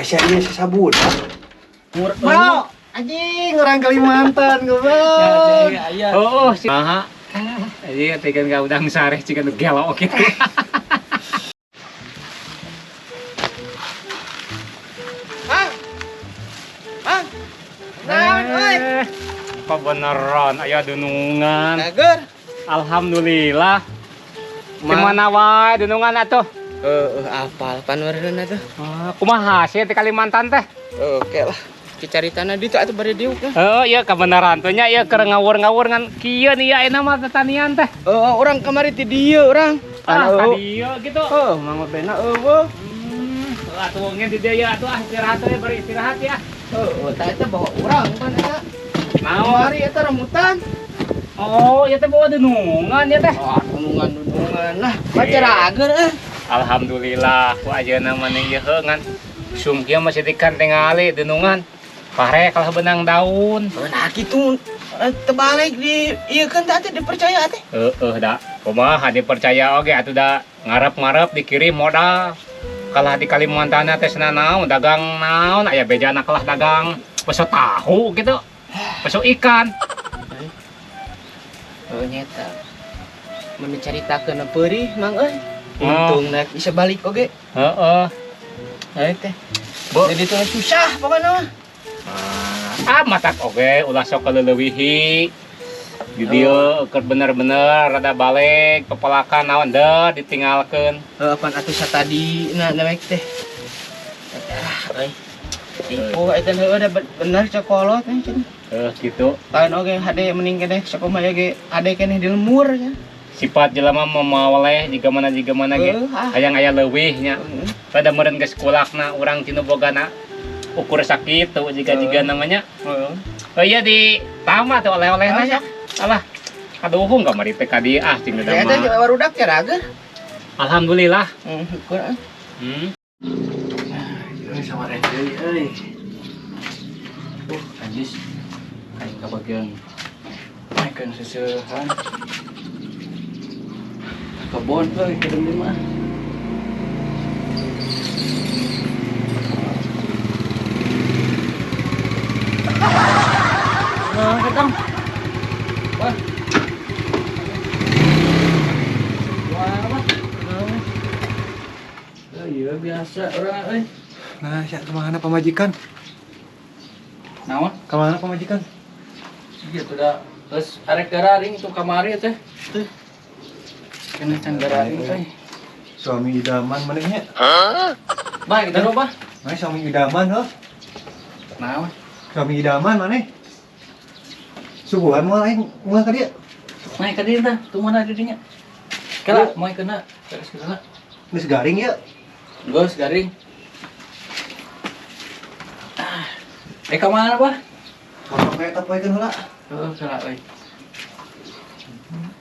Aisyah ieu sasabudak. Bro, anjing orang Kalimantan goblok. Oh, si Maha. Iya, tekan ka udang sareh cikan nu gelo kitu. Mang. Mang. Naon euy? Apa beneran aya dunungan. Cager. Alhamdulillah. Di mana wae dunungan atuh? Heeh, apal pan meureun atuh. Ah, kumaha sih di Kalimantan teh? Oke lah. Dicaritana ditu atuh bari diuk lah. Oh, iya kebenaran tuh nya ieu keur ngawur-ngawur ngan kieu nih ya ayeuna mah tetanian teh. Heeh, urang kamari ti dieu urang. Ah, ka dieu gitu. Heuh, Mang Obena eueuh. Atuh ngen di dieu ya atuh ah istirahat we bari istirahat ya. Heuh, tah eta bawa urang pan eta. Naon? Kamari eta rambutan. Oh, ieu teh bawa dunungan ya teh. Oh, dunungan-dunungan lah. Baca rager eh. Alhamdulillah, ku ayeuna mah ning ieu ngan sum kieu masih dikan tingali dunungan. Pare kalah benang daun. Nah kitu terbalik di ieu kan teh dipercaya teh. Heeh da. Kumaha dipercaya oge atuh da ngarep-ngarep dikirim modal. Kalah di Kalimantan teh cenah naon dagang naon aya bejana kalah dagang peso tahu gitu. Peso ikan. Oh nyeta. Mun dicaritakeun peurih Mang euy. Untung naik bisa balik oge. Heeh. Ayo teh. Bu. Jadi tuh susah pokoknya mah. Ah matak oge ulah sok kaleulewihi. Di dieu keur bener-bener rada balik pepelakan naon deh ditinggalkeun. Heuh pan atuh satadi na dewek teh. Ah euy. Tipu eta heueuh da bener cokolot teh cenah. Heuh gitu. Tahan oge hade mending keneh sakumaha ge hade keneh di lemur nya. Sifat jelema mah mawaleh jiga mana ge. Heuh, ah. Hayang aya leuwih nya. Heeh. Pada meureun geus kulakna urang tinu bogana ukur sakitu jiga-jiga namanya. Heeh. Oh iya di tama tuh oleh-olehna nya. Alah. Aduh kamari teh ka dieu ah cing Eta mah. teh barudak ya rager. Alhamdulillah. Syukur ah. Euy sama deui euy. Anjis. Aing kabagian naikeun seuseuhan. Kebon euy kedem deui mah. Nah, ketang. Wah. Wah, apa? Oh, iya biasa urang euy. Nah, sia kemana pamajikan? Naon? Kemana pamajikan? Iya tuh dah. Terus arek gararing tuh kamari teh. Tuh. Kena can gararing euy. Suami idaman maneh nya? Baik, kita bah. Maneh suami idaman heuh. Naon? Suami idaman maneh. Subuhan moal aing moal ka dieu. Naik ka dieu tah, tuh mana di dinya? Kala moal kena, beres kena. Geus garing ya. Geus garing. Ah. Ka mana, Bah? Kosong kayak eta poekeun heula. Heuh, kala euy.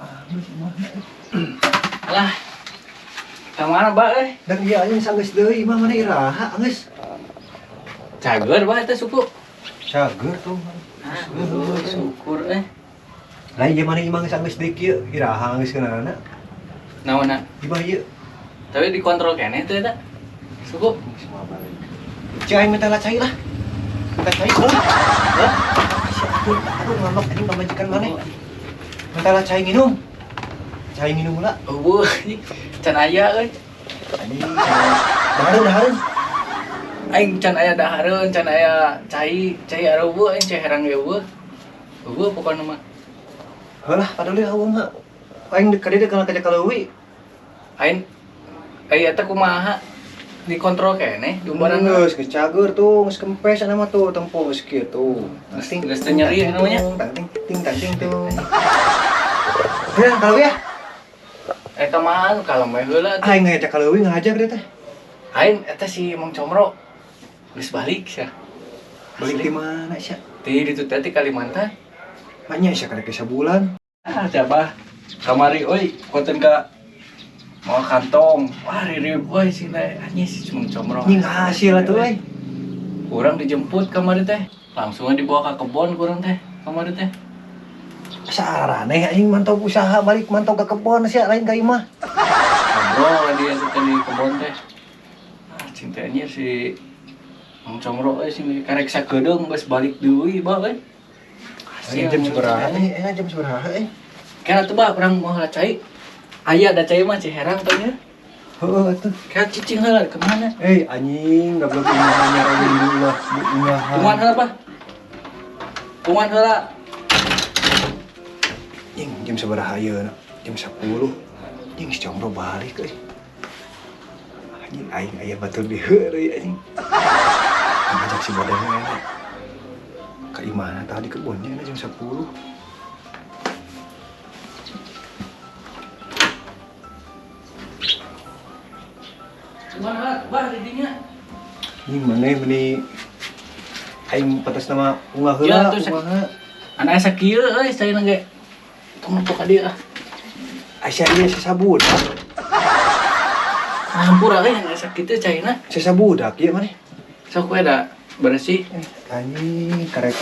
Ah, geus imahna. Alah. Ka mana, Bah euy? Dan ieu aing sanggeus deui imah maneh iraha geus. Cager, Bah eta suku. Cager tuh. Ah, syukur euy. Lah ieu maneh imah geus anggeus deui kieu iraha geus keunana. Naonna? Imah ieu. Tapi dikontrol keneh teh eta. Suku. Semua balik. Cik aing minta lah cai lah. Minta cai lah. Hah? Aduh, aduh ngambek anjing pamajikan maneh. Minta lah cai minum. Cai minum lah. Eueuh, can aya euy. Anjing. Dahareun, dahareun. Aing can aya dahareun, can aya cai, cai areueuh aing cai herang ge eueuh. Eueuh pokona mah. Heulah, paduli eueuh mah. Aing ka dieu kana kaja kaleuwi. Aing aya eta kumaha? Dikontrol keneh diumbaran. Geus geus cager tuh, geus kempes ana mah tuh, tempo geus kieu tuh. Ting Geus teu nyeri namanya. Tang ting ting tang ting tung. Ya, kalau ya. Eta mah kalem we heula atuh. Aing ngajak kaleuwi ngahajar dia teh. Aing eta si Mang Comro geus balik sia. Balik di mana sia? Di ditu teh di Kalimantan. Maknya sia karek sabulan. Ah, coba kamari euy konten ka mau kantong. Wah, ririp euy sing teh anjing si Mang Comro. Nying hasil atuh euy. Kurang dijemput kamari teh. Langsung dibawa ke kebon kurang teh kamari teh. Saraneh anjing mantau usaha balik mantau ke kebon sia lain ka imah. Ngobrol dia teh di kebon teh. Ah, cintanya si Mang Comro euy sing karek sakedeung geus balik deui bah euy. Aing jam sabaraha euy? Aing jam sabaraha euy? Kira tuh bah urang mau heula cai. Aya da cai mah Ciherang teh nya. Heueuh atuh. Kira cicing heula kemana? Eh anjing, goblok imahnya nyara dulu lah, imahan. Tungguan heula bah. Tungguan heula. Anjing, jam sabaraha ieu? Jam 10. Anjing si Comro balik euy. Anjing aing aya batur di heureuy anjing. Ngajak si bodengnya enak. Ka imahna tadi kebunnya enak jam 10. Tungguan heula bah di dinya. Anjing maneh meni aing patas nama ungah Ya, heula, tuh, ungah. Anak asa kieu euy saena ge. Tong nempo ka dieu ah. Aisyah ieu sesa budak. Hampura euy anak asa kitu caina. Sesa budak ieu maneh. Sok we da beresih. Anjing karek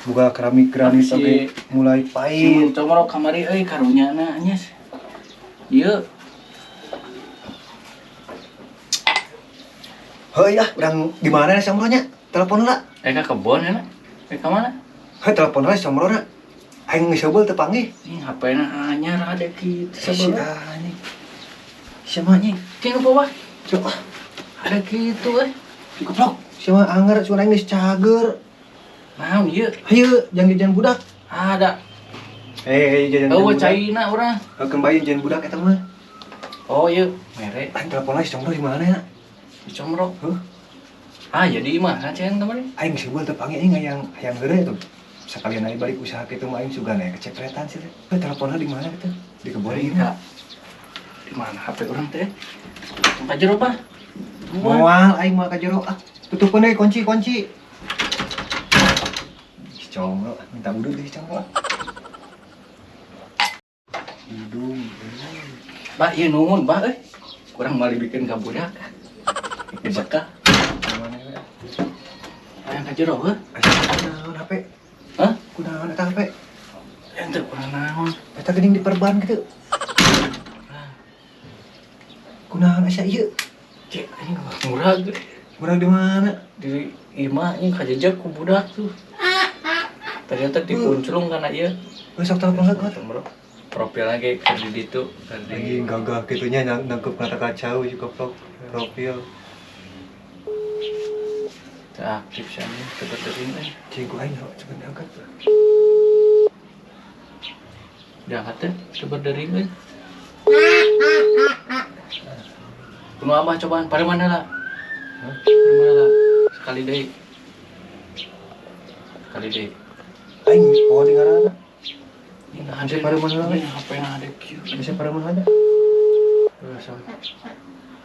buka keramik granit Si- oge mulai Si pahit. Comro kamari euy karunyana anyes. Ieu Heuy ah, urang di mana si Comro nya? Telepon heula. ka kebon enak. Ka mana? Heuy telepon heula si Comro na. Aing geus heubeul teu panggih. Ini HP-na anyar ada kitu Si sabeula. anjing. Siapa anjing? Cing apa wah? Cuk ah, Ada kitu euy. goblok. Siapa anger cuman aing geus cager. Naon ieu? Hayu, jangan jajan budak. Ada. Eh, jajan Oh, budak. caina urang. Heukeun bae jajan budak eta mah. Oh, ieu mere Aing telepon lah si Comro di mana ya? si Comro. Heuh. Ah, jadi imah cen kemarin. Aing geus heubeul teu panggih aing hayang hayang heureuy tuh. Sekalian aing balik usaha kitu mah aing sugan aya kecepretan sih teh. Heuh teleponna di mana kitu? Di kebun Di ieu mah. Di mana HP urang teh? Tong ka jero, Pak. Moal aing moal ka jero ah. Tutupkeun deui kunci kunci. Si Comro minta udud deui si Comro. Hidung. Bah, ieu nuhun, Bah euy. Kurang mali bikin ka budak. Dibekah. Mana we? Hayang ka jero heuh. Asa kunaon HP? Hah? Kunaon eta HP? Ente kurang naon. Eta geuning diperban kitu. Kunaon asa ieu? Cek anjing murah ge. Murah di mana? Di imah anjing kajejak ku budak tuh. Ternyata dikunclung kana ieu. Geus sok telepon heula. Comro. Profilnya ge keur di ditu, keur di Anjing gagah kitunya nangkep kata kacau juga profil. Teu aktif sih anjing, teu berdering euy. Cing ku aing coba diangkat. Diangkat teh, teu berdering euy. Kumaha abah cobaan pada mana lah? Hah? Pada mana lah? Sekali deui. Sekali deui. Aing poho di ngaranna. Ini ada. Bisa pada mana lah? Ini HP na ada kieu. Bisa pada mana ada? Heuh, sok.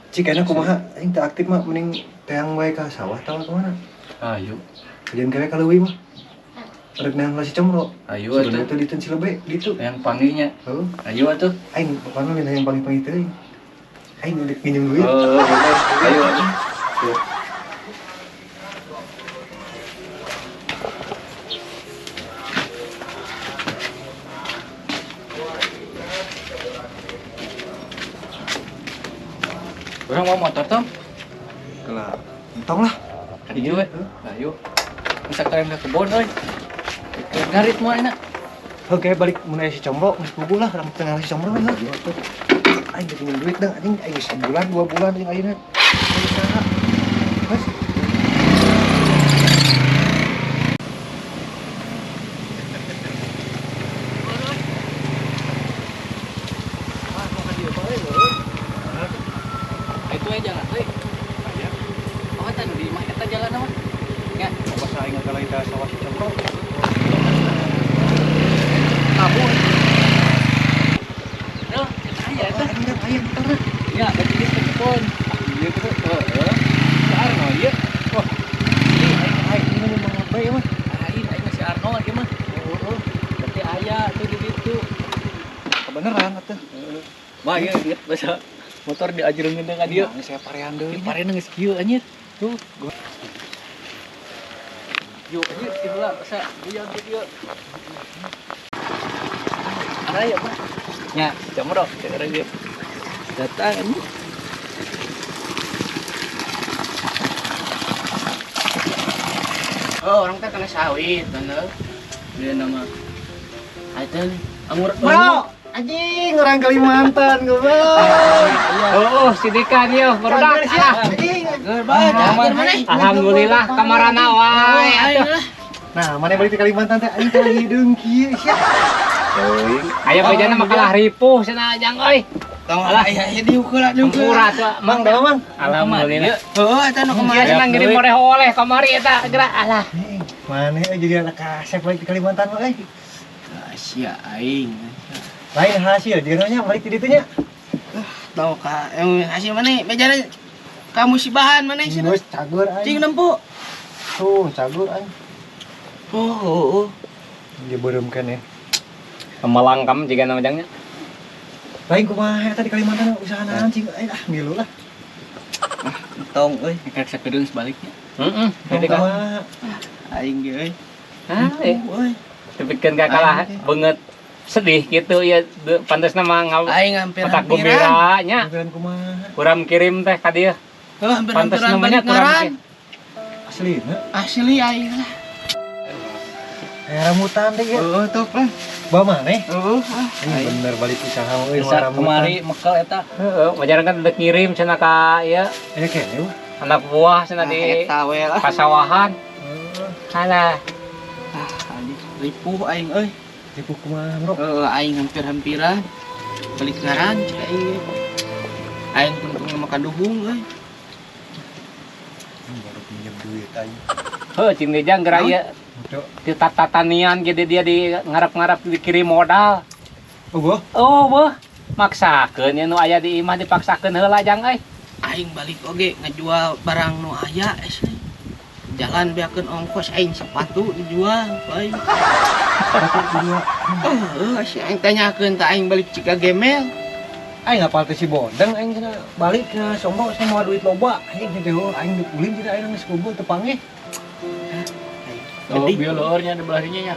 Cik enak kumaha aing teu aktif mah mending teang wae ka sawah tawa kemana? Ayo. Kajian kewe ka leuwih mah. Rek neang lah si Comro. Ayo Sebenarnya atuh. teh diteun si lebe ditu. Yang panggilnya. Heuh. Ayo atuh. Aing pokona lain hayang panggih-panggih teuing. Aing udah nginjem duit. Oh, ayo atuh. Orang mau motor tom? Kelah. Entong lah. Kan ieu we. Ayo. Bisa kalian ke kebon euy. Ngarit moal enak. Oke, balik mun aya si Comro geus puguh lah urang tengah si Comro lah. Aing geus nginjem duit dang anjing aing geus sebulan 2 bulan jeung ayeuna. Usaha. Mas. Itu aja jalan euy. Oh, eta nu di imah eta jalan mah. Ya, Pas aing ngagalain ka sawah si Comro. kabur. Duh, eta aya eta. Aing dang aya motorna. Ya, berarti geus ke kebon. Iya kitu. Heeh. Si Arno ieu. Wah. Ini aing Aing ini memang apa ya mah? aing aing mah si Arno ieu mah. Heeh. Berarti aya tuh di ditu. Kebeneran atuh. Wah, ieu inget bahasa motor diajreungeun ka dieu. Nah, saya parean deui. Ieu parena geus kieu anjir. Tuh. Yuk, anjir ieu heula asa buyag di dieu. Ada ya, Pak? Nya, comro cek urang ieu. Datang anjir. Oh, urang teh kena sawit, bener. Dia nama. Eta anggur. Bro, anjing orang Kalimantan goblok. Oh, sidikan yo, barudak. Cager sia, anjing. Cager bae, cager maneh. Alhamdulillah kamarana wae atuh. Nah, mana balik ke Kalimantan teh aing teh hideung kieu sia. Aya bejana mah kalah ripuh cenah jang euy. Tong alah aya diuk heula diuk. Hampura tuh. Mang, dah Mang. Alhamdulillah. Heeh, eta nu Iya kemarin. senang ngirim oleh oleh kamari eta gerak alah. Mana jadi anak kasep balik ke Kalimantan mah euy. Sia aing. Lain hasil jeung nya balik di ditu nya. Tau ka yang hasil mana bejana kamu si bahan mana sih? Geus cager aing. Cing nempo. Tuh, cager aing. Oh. Dia beureum keneh. Melang kamu jiga nama jangnya. Lain kumaha eta di Kalimantan usaha naon cing aing ah ngilu lah. Tong euy. Karek sakedeung sebaliknya. Heeh. Jadi kan. Kumaha? Aing ge euy. Ah, Euy. tepikeun ka kalah banget sedih gitu ya pantasna mah Aing otak hampir-hampiran. gembira nya. Hampiran kumaha? Kurang kirim teh ka dieu. Heuh, Pantes hampir-hampiran namanya balik kurang ngaran. Aslina. Asli aing lah. Kayak rambutan teh ya. Heeh, top lah. Bawa maneh? Heeh, ah. Ini bener balik usaha euy Bisa rambutan. kemari mekel eta. Heeh, wajaran kan udah ngirim cenah ka ieu Eh kene wah. anak buah cenah di Eta we lah. pasawahan. Heeh. Alah. Ah, anjing ripuh aing euy. Tipu kumaha, Bro? Heeh, aing hampir-hampiran balik ngaran cek aing ge. Aing tungtung makan duhung euy. Baru pinjam duit aing. Heuh, cing deui jang geura ieu Udah. di tatanian gitu dia di ngarep-ngarep dikirim modal. Oh, gua. Oh, beuh. Maksakeun nya nu aya di imah dipaksakeun heula jang euy. Aing balik oge ngejual barang nu aya asli. Jalan beakeun ongkos aing sepatu dijual aing. Sepatu dijual. Heeh, si aing tanyakeun tah aing balik cika gemel. Aing apal teh si Bodeng aing cenah balik ke Sombong saya mau duit loba anjing teh heuh aing duit ulin cenah aing geus kumpul teu panggih. Oh, Jadi bieu leueurnya di belah dinya nya.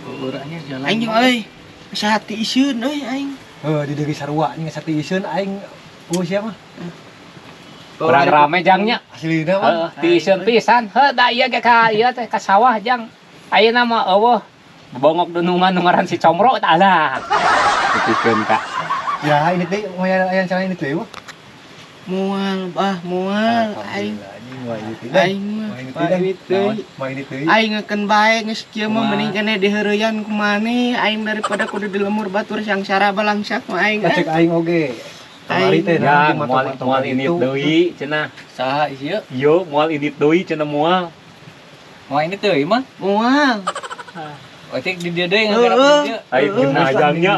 Leueur anjir jalan. aing jeung euy sahati iseun euy aing. Heuh di deui sarua anjing sate iseun aing eueuh sia mah. Kurang rame jangnya. Aslina mah. Heeh, tiiseun pisan. Heuh, da ieu ge ka ieu teh ka sawah jang. Ayeuna mah eueuh bongok dunungan nu ngaran si Comro tah lah. Tepikeun ka. Ya ini teh moal aya cara ini teh wah. Moal bah moal aing. Alhamdulillah anjing moal ini teh. Aing mah. Moal ini teh. Moal ini teh. Aing ngeukeun bae geus kieu mah mending keneh diheureyan ku maneh aing daripada kudu di lemur batur sangsara balangsak mah aing. Cek aing oge. Kamari teh Ya, moal moal ini deui cenah. Saha ieu? Yo, moal ini deui cenah moal. Moal ini teuing mah. Moal. Oh, cek di dieu deui ngagarap di dieu. Aing gimana jangnya.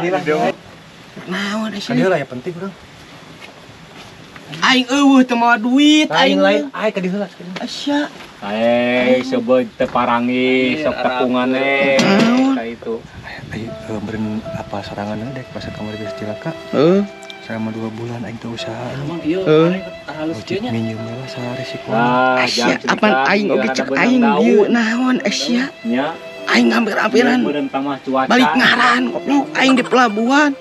Naon Kan asli. lah ya penting urang. Aing eueuh teu mawa duit Aing aing lain aing ka dieu heula. Asya. Eh, coba teparangi sok tepungan eh ka itu. Aing beureun apa sorangan dek pasar kamari geus cilaka. Heeh. Selama 2 bulan aing teu usaha. Emang ieu halus Wajib kieu nya. minjem lah saresiko. Ah, Asya apan aing oge cek aing dieu naon asya. Nya, Aing ngambil-ambilan beureun tamah cuaca. balik ngaran goblok aing di pelabuhan.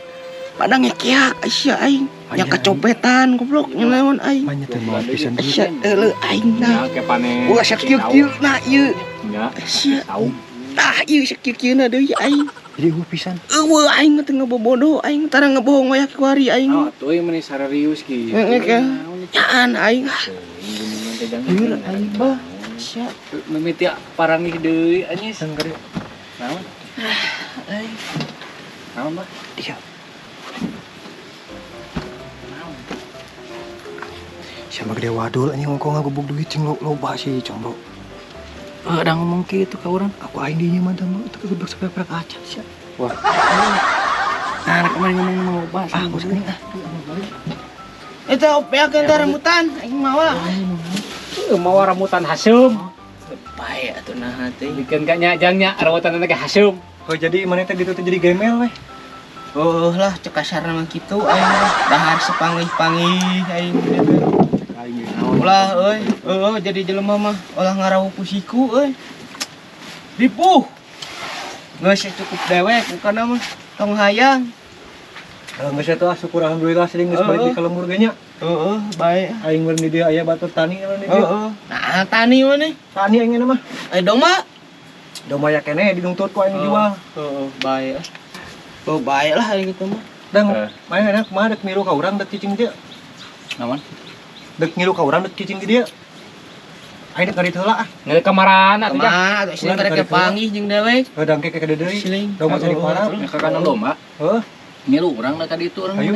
Pada ngekeak asya aing. Nya kecopetan goblok nya naon aing. Banyak teh mawa pisan duit. Asya eueuh aing Nya nah. ke pane. Ulah sakieu-kieu na ieu. Nya, Asya. saung. Tah ieu sakieu-kieuna deui aing. Jadi eueuh pisan. Eueuh aing teh ngebobodo aing tara ngebohong waya kiwari aing. Oh, tuh meni sararius kieu. Heeh, ke. Nyaan aing. Heur aing bah. Asya Mimiti parangih deui anjing. Pisan ka dieu. Naon? aing. Naon, Bah? Iya. Naon? Siapa gede wadul anjing ngongkong ngagubuk duit cing loba si Combro. Udah ngomong kitu ka urang. Aku aing dinya mah teh itu kegebek sampai prak acan sia. Wah. Nah, kemarin ngomong mau loba. Ah, bos anjing ah. Eta opeakeun teh rambutan aing mawa. Mawa rambutan haseum. Bae atuh naha teh. Bikeun ka nya jangnya rambutan teh haseum. Oh jadi mana teh gitu teh jadi gemel weh. Oh lah cek kasarna mah kitu aing mah. Dahar sepangih-pangih aing Aing ge naon. Ulah euy, heueuh jadi jelema mah ulah ngarawuh ku siku euy. Ripuh. Geus cukup dewek bukan mah tong hayang. Geus atuh ah, syukur alhamdulillah sering geus balik di ka lembur ge nya. Heeh, bae. Aing meureun di dieu aya batur tani meureun di dieu. Heeh. Nah, tani mana? Tani aing mah. Eh, domba. Domba ya keneh didungtut ku aing dijual. Heeh, bae. Oh, bae lah aing gitu mah. Dang, main enak mah dek milu ka urang dek cicing dieu. Naon? Dek ngilu ka urang dek cicing di dieu. Aing dek ngarit heula ah. Ngeuli ka marana atuh jang. Kumaha atuh sini karek panggih jeung dewek. Heuh dangke ke deui. Siling. Domba cari parah. Ya ka kandang domba. Heuh, Ngilu urang da tadi itu urang. ayo.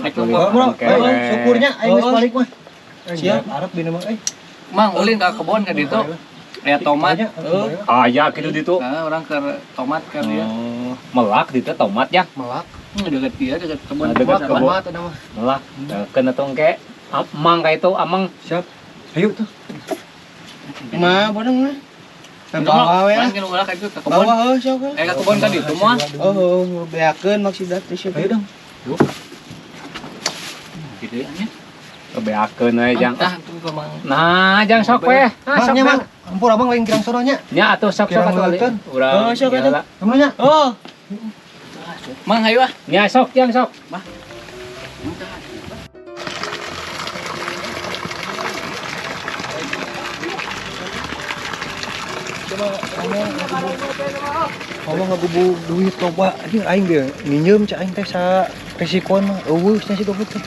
Atuh, Heuh, bro. Heuh, syukurnya aing geus balik mah. Siap. Arab dina mah euy. Mang ulin ka kebon ka ditu. Aya tomat. Heeh. Aya kitu ditu. Nah, urang ke tomat kan dia. Oh, melak ditu tomat ya. Melak. Dekat dia dekat kebun. Nah, dekat kebun. Tomat ada mah. Melak. Keun atuh engke. Amang ka itu amang. Siap. Ayo tuh. Mah, bodong mah. Bawa we lah. Ngilu urang ka itu ke kebon. Bawa heuh sok. Eh ka kebon ka ditu mah. Oh, beakeun maksudna teh siapa? Ayo dong. Gitu ya nya. Kebeakeun we jang. Tah tuh ka Mang. Nah, jang sok we. Nah, Bang, sok nya we. Bang. Ampun abang lain kirang sono nya. Nya atuh sok sok Kirang atuh. leuteun. Urang. Oh, sok atuh. iyalah. Kemana nya? Oh, Mang hayu ah. Nya sok jang sok. Ngomong ngagubu duit loba anjing aing ge minjem cak aing teh sa resikoan mah eueuh cenah si goblok teh.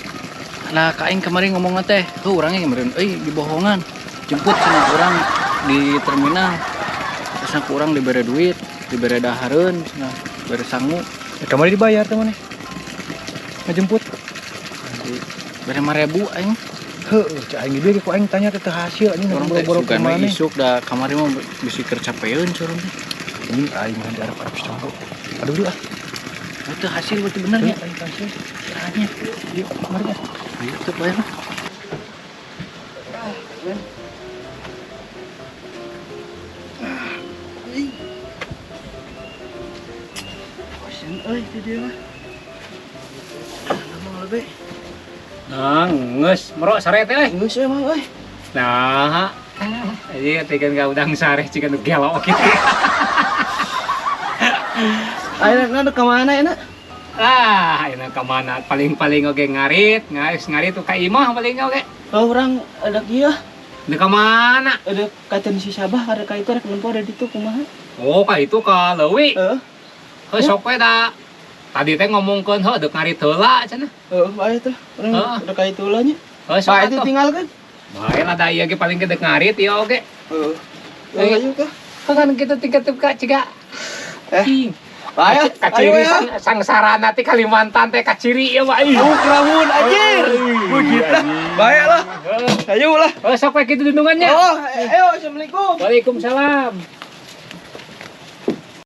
Nah, ka aing kemarin ngomongna teh, heuh urangnya kemarin euy dibohongan. Jemput cenah urang di terminal. Terus ku urang dibere duit, dibere dahareun, cenah bere sangu, Ya, kamari dibayar teh maneh. Ngajemput. bere 5.000 aing. Heuh, cak aing ge ku aing tanya teh teu hasil anjing Urang teh boro-boro sugan we maneh. isuk da kamari mah bisi keur capeun urang teh. Anjing aing mah diarep-arep si Congro. Aduh dulu ah. Itu hasil berarti bener nya. Aing hasil. Nya. Yuk, mari ah. Ayo tuh bayar lah. Bosen euy di dieu mah. Ngomong lebih. Nah, geus merok sare teh euy. Geus emang euy. Nah, jadi teh ka udang sare ciga nu gelo kitu. Ayo na ka mana enak? Ah, ayeuna ka mana? Paling-paling oge ngarit, ngaris ngarit tuh ka imah paling oge. Oh, urang ada kieu. Deuk ka mana? Ada katen si Sabah ada ka itu rek nempo ada ditu kumaha? Oh, ka itu ka leuwi. Heeh. Heuh sok we da. Tadi teh ngomongkeun heuh deuk ngarit heula cenah. Heeh, bae tuh. Urang ada ka itu lah nya. Heuh sok Bae itu atuh. tinggalkeun. Bae lah da ieu ge paling ge deuk ngarit ieu oge. Heeh. Ayo ka. Kan kitu tingkat ka ciga. Eh. Bae. Kaciri sangsarana ti Kalimantan teh kaciri ieu mah. Ih. Keramun anjir. Begitu. Bae lah. Ayo lah. Oh, sok we kitu dundungannya. Oh, ayo assalamualaikum. Waalaikumsalam.